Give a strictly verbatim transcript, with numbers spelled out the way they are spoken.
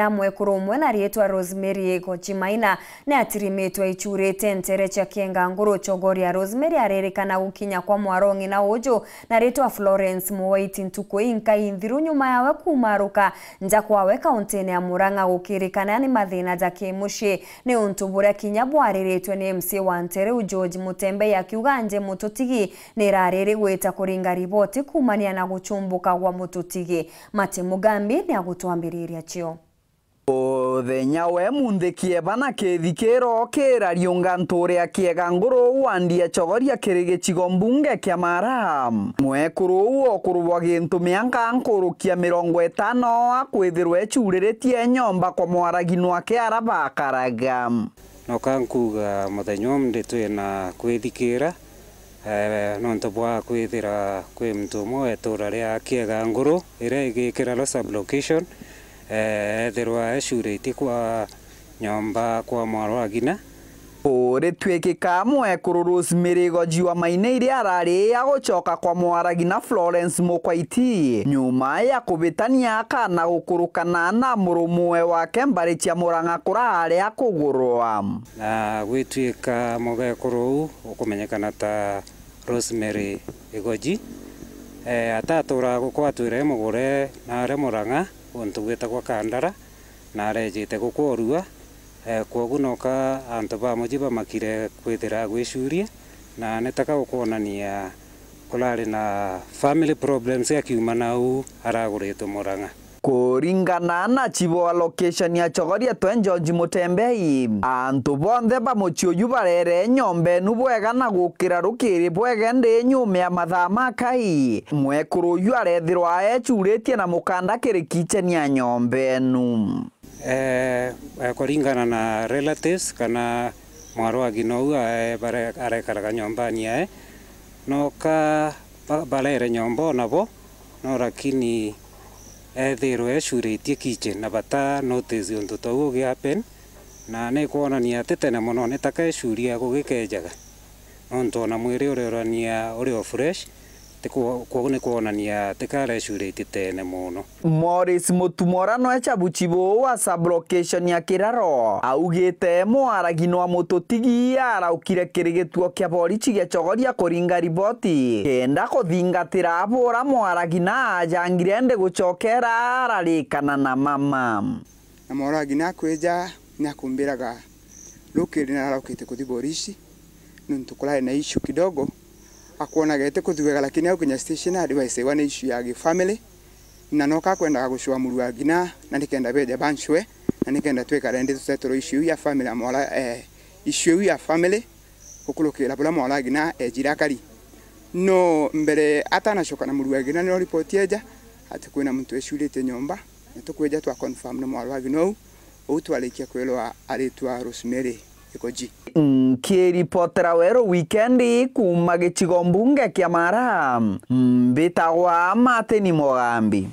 ya mwekuru umwe na riitwa Rosemary Gochi Maina ni atirimitwe ichurite ntere cia Kienganguru. Chogoria Rosemary aririkana gukinya kwa mwaro ng'ina uju na riitwa Florence Muwaiti ntuku inkai nthiru nyuma yawe kumaruka nja kwawe kauntine ya Murang'a. Gukirikana ni mathina ja kimucii ni untu buria kinya bwariritwe ni M C A wa ntere u George Mutembei akiuga nje Mututigi ni irariri gwita kuringa riboti kuumania na guchumbuka gwa Mututigi. Mati Mugambi ni agutwambiriria cio. Uthenya we munthi kieba na kithikiro kirariunga ntuure ya Kieganguru wandi ya Chogoria kiri gicigo mbunge kia Mara. Mwekuru uu ukurubwa gintu mianka nkurukia mirongo itano akwithirwa ecuriritie nyomba kwa mwaragi nwake ara bakaraga. Noka nkuga muthenya umthi twina kwithikira, eh, nontu bwa kwithira kwi muntu umwe wa itura ria Kieganguru, iria igi Kiraro sub-location, eh, ethirwa ecuriritie kwa nyomba kwa mwaro wa ng'ina. Uritwikika mwekuru Rosemary Goji wa Maina iria arari ya gucoka kwa mwaragi na Florence Mukwaiti, nyuma ya kubitania akana gukurukana na murumwe wake mbari cia Murang'a kuraari akugurwa. Na gwituika mugekuru uu ukumenyekana ta Rosemary Igoji, eh, ataturaga gukwatwire mugure na aria Murang'a, guntu gwitagwa Kandara, na arejite gukworua. Eh, kwogu noka antu ba muji bamakire kwithira agwicuria, na nitaka gukwonania kurari na family problems akiuma nau araguritwe Murang'a. Kuringana na chibo wa location ya Chogoria twe George Mutembei, antu bonthe ba mucii uyu barere nyomba enu bwega na gukira rukiri bwega ndi nyuma ya mathaa makai. Mwekuru uyu arethirwa ecuritie na mukanda kiri kitchen ya nyomba enu. Eh, eh, kuringana na relatives kana mwarwagi nou ae bare-, arekaraga nyombani yae, noka ba-, barere nyomba o nabo, no lakini ethirwe ecuritie kitchen na bata notice untu tou ugi happen, na ni kwonania ati tene mono ni taka ecuria gugikejaga. Nontu ona mwiri ureorania uri o fresh, ti kwo-, kwogu ni kwonania ti karecurite tene mono. Morris Mutumora nwe chabuchi buu wa sub-location ya Kiraro, augite mwaragi nwa Mututigi araukire kiri gituo kia borichi gia Chogoria kuringa riboti, kenda kuthingatira abura mwaragi na ajangire ndi gucokera ararikana na mama. Na mwaragi nakwija, nakumbiraga rukiri na araukite kuthi borichi. Nontu kurari na issue kidogo, akwona gete kuthugaga, lakini au kinya station advice wa ni issue ya gifamily, na noka akwendaga gucua muru wa ngina, na nikenda beja bancue, na nikenda twikare ndi tusettle issue iu ya family ya mwara, eh, issue iu ya family, gukurukira buria mwara wa ngina ejire akari. No mbere atanacoka na muru wa ngina, nio report eja ati kwina muntu ecurite nyomba, na tukwija twa confirm ni mwara wa ngina uu. Uu twarikia kwirwa aritwa Rosemary Ikoji. Nkiripotera Weru Wikendi kuuma gicigo mbunge kia Mara, mbitagwa Martin Mugambi.